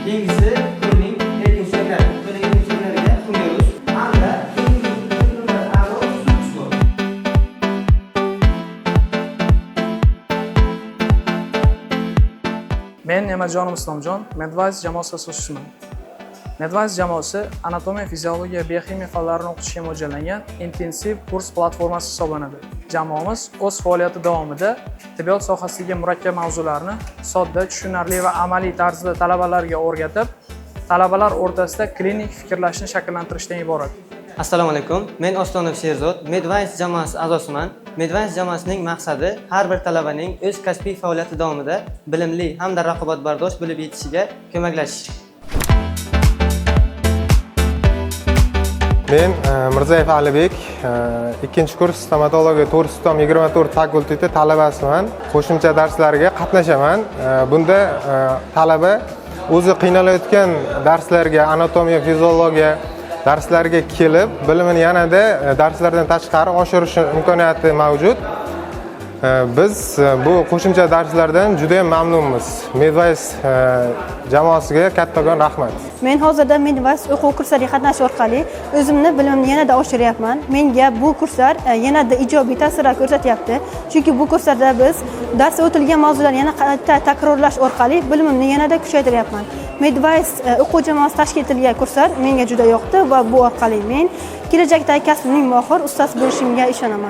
Keyingisi qo'lning erkin suyaklari. Qo'lning erkin suyaklariga humerus hamda aro sulcus bor. Men Ne'matjonov Islomjon, Medwise jamoasi asoschisiman. Medwise jamoasi anatomiya, fiziologiya, bioximiya fanlarini o'qitishga mo'ljallangan intensiv kurs platformasi hisoblanadi. Jamoamiz o'z faoliyati davomida tibbiyot sohasidagi murakkab mavzularni sodda, tushunarli va amaliy tarzda talabalarga o'rgatib, talabalar o'rtasida klinik fikrlashni shakllantirishdan iborat. Assalomu alaykum. Men Ostonov Sherzod, Medwise jamoasi a'zosiman. Medwise jamoasining maqsadi har bir talabaning o'z kasbiy faoliyati davomida bilimli hamda raqobatbardosh bo'lib yetishiga ko'maklashish. Men Mirzayev Alibek, ikkinchi kurs stomatologiya 424 fakulteti talabasiman. Qo'shimcha darslarga qatnashaman. Bunda talaba o'zi qiynalayotgan darslarga, anatomiya, fiziologiya darslariga kelib, bilimini yanada darslardan tashqari oshirish imkoniyati mavjud. Biz bu qo'shimcha darslardan juda ham mamnunmiz. Medwise jamoasiga kattakon rahmat. Men hozirda Medwise o'quv kurslariga qatnashish orqali o'zimni bilimimni yanada oshiryapman. Menga bu kurslar yanada ijobiy ta'sirlar ko'rsatyapti. Chunki bu kurslarda biz darsda o'tilgan mavzularni yana qayta takrorlash orqali bilimimni yanada kuchaytiryapman. Medwise o'quv jamoasi tashkil etilgan kurslar menga juda yoqdi va bu orqali men kelajakdagi kasbimning mohir ustasi bo'lishimga ishonaman.